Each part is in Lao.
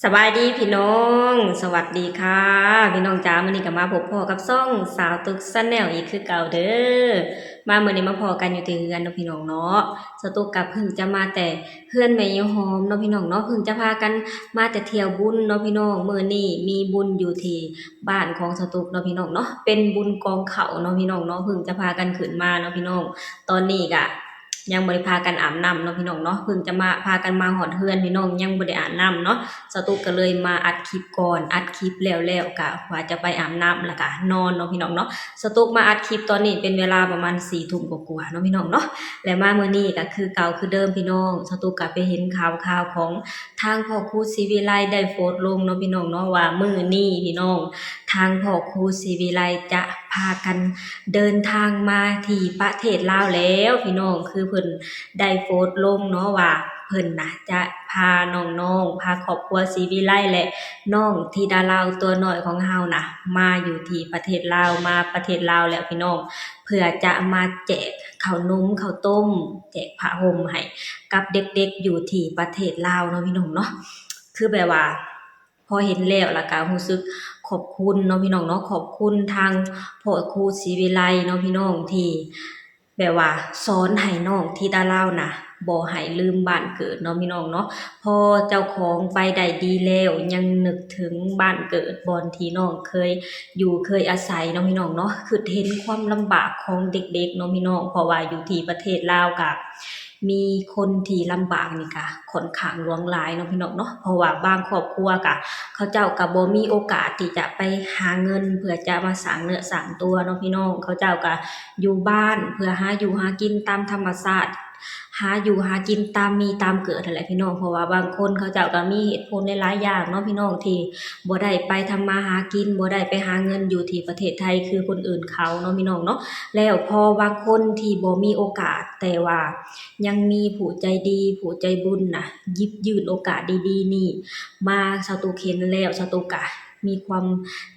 ສະບາຍດີພີ່ນ້ອງ ສະຫວັດດີຄ່ະພີ່ນ້ອງຈ້າ ມື້ນີ້ກໍມາພົບພໍ້ກັບຊ່ອງສາວຕຸກ Channel ອີກຄືເກົ່າເດີ. ມາມື້ນີ້ມາພໍ້ກັນຢູ່ທີ່ເຮືອນເນາະພີ່ນ້ອງເນາະ. ສາວຕຸກກໍເພິ່ງຈະມາແຕ່ເຮືອນແມ່ຍາຍຫອມເນາະພີ່ນ້ອງເນາະ ເພິ່ງຈະພາກັນມາແຕ່ທ່ຽວບຸນເນາະພີ່ນ້ອງ. ມື້ນີ້ມີບຸນຢູ່ທີ່ບ້ານຂອງສາວຕຸກເນາະພີ່ນ້ອງເນາະ ເປັນບຸນກອງເຂົ້າເນາະພີ່ນ້ອງເນາະ ເພິ່ງຈະພາກັນຂຶ້ນມາເນາະພີ່ນ້ອງ. ຕອນນີ້ກະ ຍັງບໍ່ໄດ້ພາກັນອາບນ້ຳເນາະພີ່ນ້ອງເນາະ ເພິ່ງຈະມາ ພາກັນມາຮອດເຮືອນພີ່ນ້ອງ ຍັງບໍ່ໄດ້ອາບນ້ຳເນາະ. ສາວຕຸກກໍເລີຍມາອັດຄລິບກ່ອນ ອັດຄລິບແລ້ວໆ ກະວ່າຈະໄປອາບນ້ຳ ແລ້ວກະນອນເນາະພີ່ນ້ອງເນາະ. ສາວຕຸກມາອັດຄລິບຕອນນີ້ເປັນເວລາປະມານສີ່ທຸ່ມກວ່າໆເນາະພີ່ນ້ອງເນາະ. ແລະມາມື້ນີ້ກໍຄືເກົ່າຄືເດີມພີ່ນ້ອງ ສາວຕຸກກໍໄປເຫັນຂ່າວໆຂອງທາງພໍ່ຄູສີວິໄລໄດ້ໂພສລົງເນາະພີ່ນ້ອງເນາະ ວ່າມື້ນີ້ພີ່ນ້ອງ ທາງພໍ່ຄູສີວິໄລຈະພາກັນເດີນທາງມາທີ່ປະເທດລາວແລ້ວພີ່ນ້ອງ. ຄືເພິ່ນໄດ້ໂພສລົງເນາະວ່າ ເພິ່ນນະຈະພານ້ອງໆ ພາຄອບຄົວສີວິໄລ ແລະ ນ້ອງທິດາລາວຕົວນ້ອຍຂອງເຮົານະ ມາຢູ່ທີ່ປະເທດລາວ ມາປະເທດລາວແລ້ວພີ່ນ້ອງ ເພື່ອຈະມາແຈກເຂົ້າໜົມເຂົ້າຕົ້ມ ແຈກຜ້າຫົ່ມໃຫ້ກັບເດັກໆຢູ່ທີ່ປະເທດລາວເນາະພີ່ນ້ອງເນາະ. ຄືແບບວ່າ ພໍເຫັນແລ້ວ ແລ້ວກະຮູ້ສຶກຂອບຄຸນເນາະພີ່ນ້ອງເນາະ ຂອບຄຸນທາງພໍ່ຄູສີວິໄລເນາະພີ່ນ້ອງ ທີ່ແບບວ່າສອນໃຫ້ນ້ອງທິດາລາວນະ ບໍ່ໃຫ້ລືມບ້ານເກີດເນາະພີ່ນ້ອງເນາະ. ພໍເຈົ້າຂອງໄປໄດ້ດີແລ້ວ ຍັງນຶກເຖິງບ້ານເກີດ ບ່ອນທີ່ນ້ອງເຄີຍຢູ່ເຄີຍອາໄສເນາະພີ່ນ້ອງເນາະ ຄິດເຫັນຄວາມລຳບາກຂອງເດັກໆເນາະພີ່ນ້ອງ ເພາະວ່າຢູ່ທີ່ປະເທດລາວກະ ມີຄົນທີ່ລຳບາກນີ້ກະຂ້ອນຂ້າງຫຼວງຫຼາຍເນາະພີ່ນ້ອງເນາະ. ເພາະວ່າບາງຄອບຄົວກະ ເຂົາເຈົ້າກະບໍ່ມີໂອກາດທີ່ຈະໄປຫາເງິນເພື່ອຈະມາສ້າງເນື້ອສ້າງຕົວເນາະພີ່ນ້ອງ ເຂົາເຈົ້າກະຢູ່ບ້ານເພື່ອຫາຢູ່ຫາກິນຕາມທຳມະຊາດ ຫາຢູ່ຫາກິນຕາມມີຕາມເກີດຫັ້ນແຫຼະພີ່ນ້ອງ. ເພາະວ່າບາງຄົນເຂົາເຈົ້າກະມີເຫດຜົນຫຼາຍໆຢ່າງເນາະພີ່ນ້ອງ ທີ່ບໍ່ໄດ້ໄປທຳມາຫາກິນ ບໍ່ໄດ້ໄປຫາເງິນຢູ່ທີ່ປະເທດໄທຄືຄົນອື່ນເຂົາເນາະພີ່ນ້ອງເນາະ. ແລ້ວພໍບາງຄົນທີ່ບໍ່ມີໂອກາດ ແຕ່ວ່າ ຍັງມີຜູ້ໃຈດີ ຜູ້ໃຈບຸນນະ ຫຍິບຍື່ນໂອກາດດີໆນີ້ມາ ສາວຕຸກເຫັນແລ້ວ ສາວຕຸກກະມີຄວາມ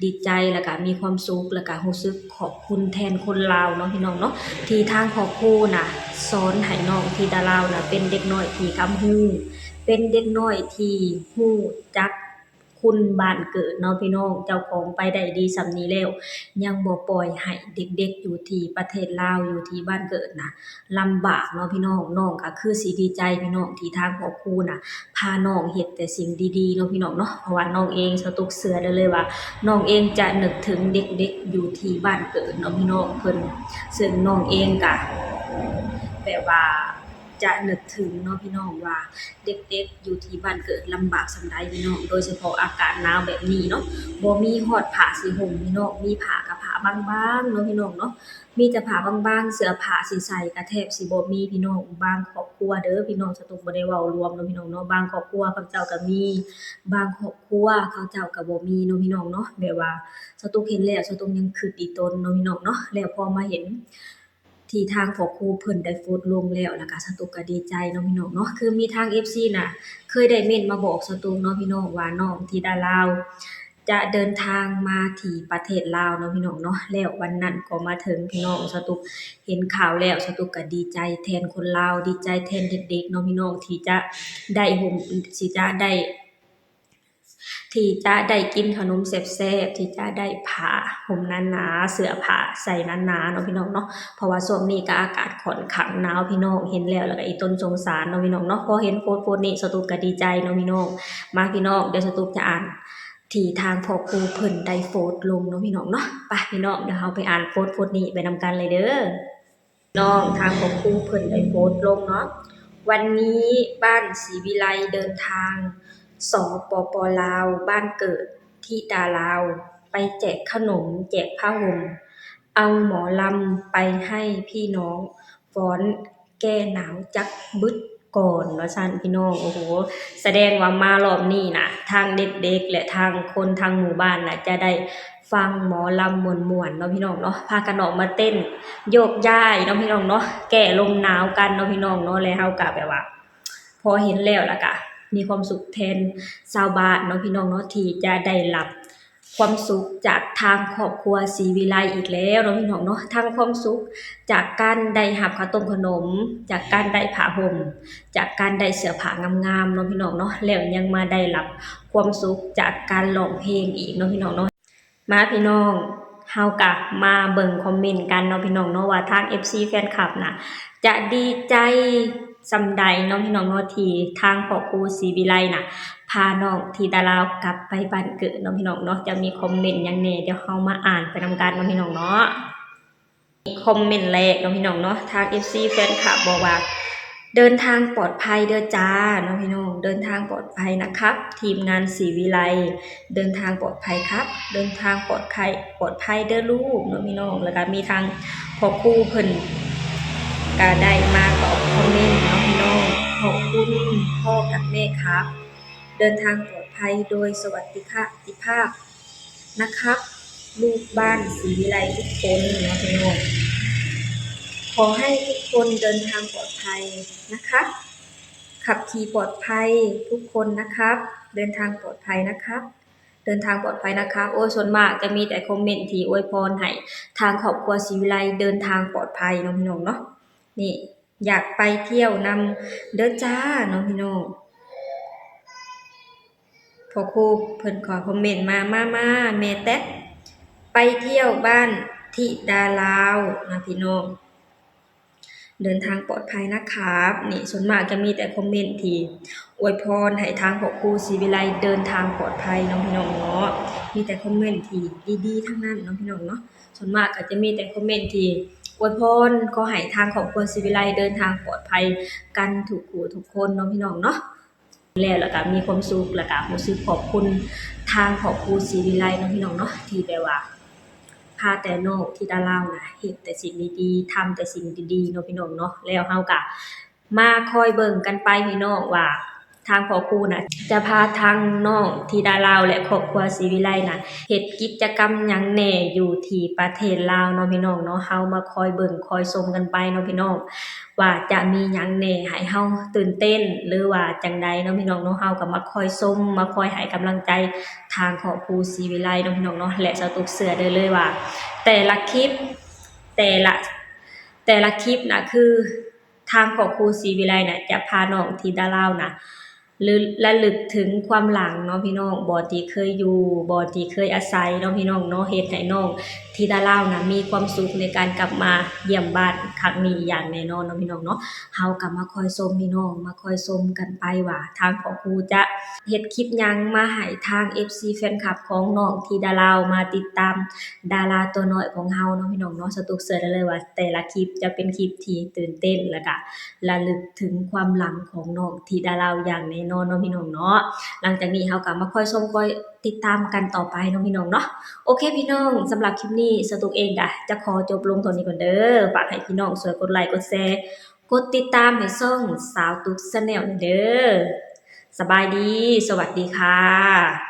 ດີໃຈ ແລ້ວກະມີຄວາມສຸກ ແລ້ວກະຮູ້ສຶກຂອບຄຸນແທນຄົນລາວເນາະພີ່ນ້ອງເນາະ ທີ່ທາງຄອບຄົວນະ ສອນໃຫ້ນ້ອງທິດາລາວນະ ເປັນເດັກນ້ອຍທີ່ກຳຮູ້ ເປັນເດັກນ້ອຍທີ່ຮູ້ຈັກ ຄຸນບ້ານເກີດເນາະພີ່ນ້ອງ. ເຈົ້າຂອງໄປໄດ້ດີສ່ຳນີ້ແລ້ວ ຍັງບໍ່ປ່ອຍໃຫ້ເດັກໆຢູ່ທີ່ປະເທດລາວ ຢູ່ທີ່ບ້ານເກີດນະ ລຳບາກເນາະພີ່ນ້ອງ. ນ້ອງກໍຄືຊິດີໃຈພີ່ນ້ອງ ທີ່ທາງຄອບຄົວນະ ພານ້ອງເຮັດແຕ່ສິ່ງດີໆເນາະພີ່ນ້ອງເນາະ. ເພາະວ່ານ້ອງເອງ ສາວຕຸກເຊື່ອໄດ້ເລີຍວ່າ ນ້ອງເອງຈະນຶກເຖິງເດັກໆຢູ່ທີ່ບ້ານເກີດເນາະພີ່ນ້ອງ ເພິ່ນ ເຊິ່ງນ້ອງເອງກະແບບວ່າ ຈະນຶກເຖິງເນາະພີ່ນ້ອງວ່າ ເດັກໆຢູ່ທີ່ບ້ານເກີດລຳບາກສ່ຳໃດພີ່ນ້ອງ ໂດຍສະເພາະອາກາດໜາວແບບນີ້ເນາະ ບໍ່ມີຮອດຜ້າຊິຫົ່ມພີ່ນ້ອງ ມີຜ້າກະຜ້າບາງໆເນາະພີ່ນ້ອງເນາະ ມີແຕ່ຜ້າບາງໆ ເສື້ອຜ້າຊິໃສ່ກະແທບຊິບໍ່ມີພີ່ນ້ອງ. ບາງຄອບຄົວເດີພີ່ນ້ອງ ສາວຕຸກບໍ່ໄດ້ເວົ້າລວມເນາະພີ່ນ້ອງເນາະ ບາງຄອບຄົວເຂົາເຈົ້າກະມີ ບາງຄອບຄົວເຂົາເຈົ້າກະບໍ່ມີເນາະພີ່ນ້ອງເນາະ. ແບບວ່າສາວຕຸກເຫັນແລ້ວ ສາວຕຸກຍັງຄິດອີ່ຕົນເນາະພີ່ນ້ອງເນາະ ແລ້ວພໍມາເຫັນ ທີ່ທາງຄອບຄົວເພິ່ນໄດ້ໂພສລົງແລ້ວ ແລ້ວກະສາວຕຸກກະດີໃຈເນາະພີ່ນ້ອງເນາະ. ຄືມີທາງເອັຟຊີນະ ເຄີຍໄດ້ເມັ້ນມາບອກສາວຕຸກເນາະພີ່ນ້ອງວ່າ ນ້ອງທິດາລາວຈະເດີນທາງມາທີ່ປະເທດລາວເນາະພີ່ນ້ອງເນາະ. ແລ້ວວັນນັ້ນກໍມາເຖິງພີ່ນ້ອງ ສາວຕຸກເຫັນຂ່າວແລ້ວ ສາວຕຸກກະດີໃຈແທນຄົນລາວ ດີໃຈແທນເດັກໆເນາະພີ່ນ້ອງ ທີ່ຈະໄດ້ຮົ່ມ ທີ່ຈະໄດ້ ທີ່ຈະໄດ້ກິນເຂົ້າໜົມແຊບໆ ທີ່ຈະໄດ້ຜ້າຫົ່ມໜາໆ ເສື້ອຜ້າໃສ່ໜາໆເນາະພີ່ນ້ອງເນາະ. ເພາະວ່າຊ່ວງນີ້ກໍອາກາດຂ້ອນຂ້າງໜາວພີ່ນ້ອງ ເຫັນແລ້ວ ແລ້ວກໍອີ່ຕົນສົງສານເນາະພີ່ນ້ອງເນາະ. ພໍເຫັນໂພສໂພສນີ້ ສາວຕຸກກໍດີໃຈເນາະພີ່ນ້ອງ. ມາພີ່ນ້ອງ ດຽວສາວຕຸກຈະອ່ານທີ່ທາງຄອບຄົວເພິ່ນໄດ້ໂພສລົງເນາະພີ່ນ້ອງເນາະ. ໄປພີ່ນ້ອງ ດຽວເຮົາໄປອ່ານໂພສໂພສນີ້ໄປນຳກັນເລີຍເດີ. ນ້ອງ ທາງຄອບຄົວເພິ່ນໄດ້ໂພສລົງເນາະ ວັນນີ້ບ້ານສີວິໄລເດີນທາງ ສປປ ລາວ ບ້ານເກີດທິດາລາວ ໄປແຈກເຂົ້າໜົມ ແຈກຜ້າຫົ່ມ ເອົາໝໍລຳໄປໃຫ້ພີ່ນ້ອງຟ້ອນແກ້ໜາວຈັກບຶດກ່ອນ ວ່າຊັ້ນພີ່ນ້ອງ. ໂອ້ໂຫ ສະແດງວ່າມາລອບນີ້ນະ ທັງເດັກໆ ແລະ ທັງຄົນທັງໝູ່ບ້ານນະ ຈະໄດ້ ຟັງໝໍລຳມ່ວນໆເນາະພີ່ນ້ອງເນາະ ພາກັນອອກມາເຕັ້ນໂຍກຍ້າຍເນາະພີ່ນ້ອງເນາະ ແກ້ລົມໜາວກັນເນາະພີ່ນ້ອງເນາະ. ແລະເຮົາກະແບບວ່າ ພໍເຫັນແລ້ວລະກະມີຄວາມສຸກແທນຊາວບ້ານເນາະພີ່ນ້ອງເນາະ ທີ່ຈະໄດ້ຮັບ ຄວາມສຸກຈາກທາງຄອບຄົວສີວິໄລອີກແລ້ວເນາະພີ່ນ້ອງເນາະ, ທັງຄວາມສຸກຈາກການໄດ້ຮັບເຂົ້າຕົ້ມເຂົ້າໜົມ, ຈາກການໄດ້ຜ້າຫົ່ມ, ຈາກການໄດ້ເສື້ອຜ້າງາມໆເນາະພີ່ນ້ອງເນາະ, ແລ້ວຍັງມາໄດ້ຮັບຄວາມສຸກຈາກການຮ້ອງເພງອີກເນາະພີ່ນ້ອງເນາະ. ມາພີ່ນ້ອງ, ເຮົາກະມາເບິ່ງຄອມເມັນກັນເນາະພີ່ນ້ອງເນາະ ວ່າທາງເອັຟຊີແຟນຄລັບນະ ຈະດີໃຈສ່ຳໃດເນາະພີ່ນ້ອງເນາະ ທີ່ທາງພໍ່ຄູສີວິໄລນະ ພານ້ອງທິດາລາວກັບໄປບ້ານເກີດເນາະພີ່ນ້ອງເນາະ. ຈະມີຄອມເມັນຫຍັງແດ່ ດຽວເຮົາມາອ່ານໄປນຳກັນເນາະພີ່ນ້ອງເນາະ. ຄອມເມັນແລກເນາະພີ່ນ້ອງເນາະ ທາງເອັຟຊີແຟນຄລັບບອກວ່າ ເດີນທາງປອດໄພເດີຈ້າເນາະພີ່ນ້ອງ, ເດີນທາງປອດໄພນະຄັບ ທີມງານສີວິໄລ ເດີນທາງປອດໄພຄັບ ເດີນທາງປອດໄພ ປອດໄພເດີລູກເນາະພີ່ນ້ອງ. ແລ້ວກະມີທາງພໍ່ຄູເພິ່ນກະໄດ້ມາຕອບຄອມເມັນເນາະພີ່ນ້ອງ, ຂອບຄຸນພໍ່ກັບແມ່ຄັບ ເດີນທາງປອດໄພໂດຍສະຫວັດດີຄະ ຕິພາບນະຄັບ ລູກບ້ານສີວິໄລທຸກຄົນເນາະພີ່ນ້ອງ. ຂໍໃຫ້ທຸກຄົນເດີນທາງປອດໄພນະຄັບ ຂັບຂີ່ປອດໄພທຸກຄົນນະຄັບ ເດີນທາງປອດໄພນະຄັບ ເດີນທາງປອດໄພນະຄັບ. ໂອ້ຍ ສ່ວນມາກຈະມີແຕ່ຄອມເມັນທີ່ອວຍພອນໃຫ້ທາງຄອບຄົວສີວິໄລເດີນທາງປອດໄພເນາະພີ່ນ້ອງເນາະ. ນີ້ ຢາກໄປທ່ຽວນຳເດີຈ້າເນາະພີ່ນ້ອງ. ພໍ່ຄູເພິ່ນຂໍຄອມເມັນມາ ມາ ມາ ແມ່ແຕັດ ໄປທ່ຽວບ້ານທິດາລາວນະພີ່ນ້ອງ ເດີນທາງປອດໄພນະຄັບ. ນີ້ ສ່ວນມາກຈະມີແຕ່ຄອມເມັນທີ່ອວຍພອນໃຫ້ທາງພໍ່ຄູສີວິໄລເດີນທາງປອດໄພເນາະພີ່ນ້ອງເນາະ, ມີແຕ່ຄອມເມັນທີ່ດີໆທັງນັ້ນເນາະພີ່ນ້ອງເນາະ. ສ່ວນມາກກໍຈະມີແຕ່ຄອມເມັນທີ່ອວຍພອນ ຂໍໃຫ້ທາງຄອບຄົວສີວິໄລເດີນທາງປອດໄພກັນທຸກຜູ້ທຸກຄົນເນາະພີ່ນ້ອງເນາະ. ແລ້ວ ແລ້ວກໍມີຄວາມສຸກ ແລ້ວກໍຮູ້ສຶກຂອບຄຸນທາງຄອບຄົວສີວິໄລເນາະພີ່ນ້ອງເນາະ ທີ່ແບບວ່າພາແຕ່ນ້ອງທິດາລາວນະ ເຮັດແຕ່ສິ່ງດີໆ ທຳແຕ່ສິ່ງດີໆເນາະພີ່ນ້ອງເນາະ. ແລ້ວເຮົາກໍ ມາຄອຍເບິ່ງກັນໄປພີ່ນ້ອງ ວ່າທາງພໍ່ຄູນະ ຈະພາທາງນ້ອງທິດາລາວ ແລະ ຄອບຄົວສີວິໄລນະ ເຮັດກິດຈະກຳຫຍັງແດ່ຢູ່ທີ່ປະເທດລາວເນາະພີ່ນ້ອງເນາະ. ເຮົາມາຄອຍເບິ່ງຄອຍຊົມກັນໄປເນາະພີ່ນ້ອງ ວ່າຈະມີຫຍັງແດ່ໃຫ້ເຮົາຕື່ນເຕັ້ນ ຫຼືວ່າຈັ່ງໃດເນາະພີ່ນ້ອງເນາະ. ເຮົາກໍມາຄອຍຊົມ ມາຄອຍໃຫ້ກຳລັງໃຈທາງຄອບຄົວສີວິໄລເນາະພີ່ນ້ອງເນາະ. ແລະ ສາວຕຸກເຊື່ອໄດ້ເລີຍວ່າ ແຕ່ລະຄລິບ ແຕ່ລະ ແຕ່ລະຄລິບນະ ຄື ທາງຄອບຄົວສີວິໄລນະ ຈະພານ້ອງທິດາລາວນະ ລະ ລະລຶກເຖິງຄວາມຫຼັງເນາະພີ່ນ້ອງ, ບ່ອນທີ່ເຄີຍຢູ່ ບ່ອນທີ່ເຄີຍອາໄສເນາະພີ່ນ້ອງເນາະ, ເຮັດໃຫ້ນ້ອງທິດາລາວນະ ມີຄວາມສຸກໃນການກັບມາຢ້ຽມບ້ານຄັ້ງນີ້ຢ່າງແນ່ນອນເນາະພີ່ນ້ອງເນາະ. ເຮົາກໍມາຄອຍຊົມພີ່ນ້ອງ ມາຄອຍຊົມກັນໄປວ່າ ທາງຄອບຄົວຈະເຮັດຄລິບຫຍັງມາໃຫ້ທາງເອັຟຊີແຟນຄລັບຂອງນ້ອງທິດາລາວ ມາຕິດຕາມດາລາຕົວນ້ອຍຂອງເຮົາເນາະພີ່ນ້ອງເນາະ. ສາວຕຸກເຊື່ອໄດ້ເລີຍວ່າ ແຕ່ລະຄລິບຈະເປັນຄລິບທີ່ຕື່ນເຕັ້ນ ແລ້ວກະລະລຶກເຖິງຄວາມຫຼັງຂອງນ້ອງທິດາລາວຢ່າງແນ່ນອນເນາະພີ່ນ້ອງເນາະ. ຫຼັງຈາກນີ້ເຮົາກໍມາຄອຍຊົມຄອຍຕິດຕາມກັນຕໍ່ໄປເນາະພີ່ນ້ອງເນາະ. ໂອເຄພີ່ນ້ອງ, ສຳລັບຄລິບນີ້ ສາວຕຸກເອງກະຈະຂໍຈົບລົງເທົ່ານີ້ກ່ອນເດີ. ຝາກໃຫ້ພີ່ນ້ອງຊ່ວຍກົດໄລ ກົດແຊ ກົດຕິດຕາມໃຫ້ຊ່ອງສາວຕຸກ Channel ແດ່ເດີ. ສະບາຍດີ, ສະຫວັດດີຄ່ະ.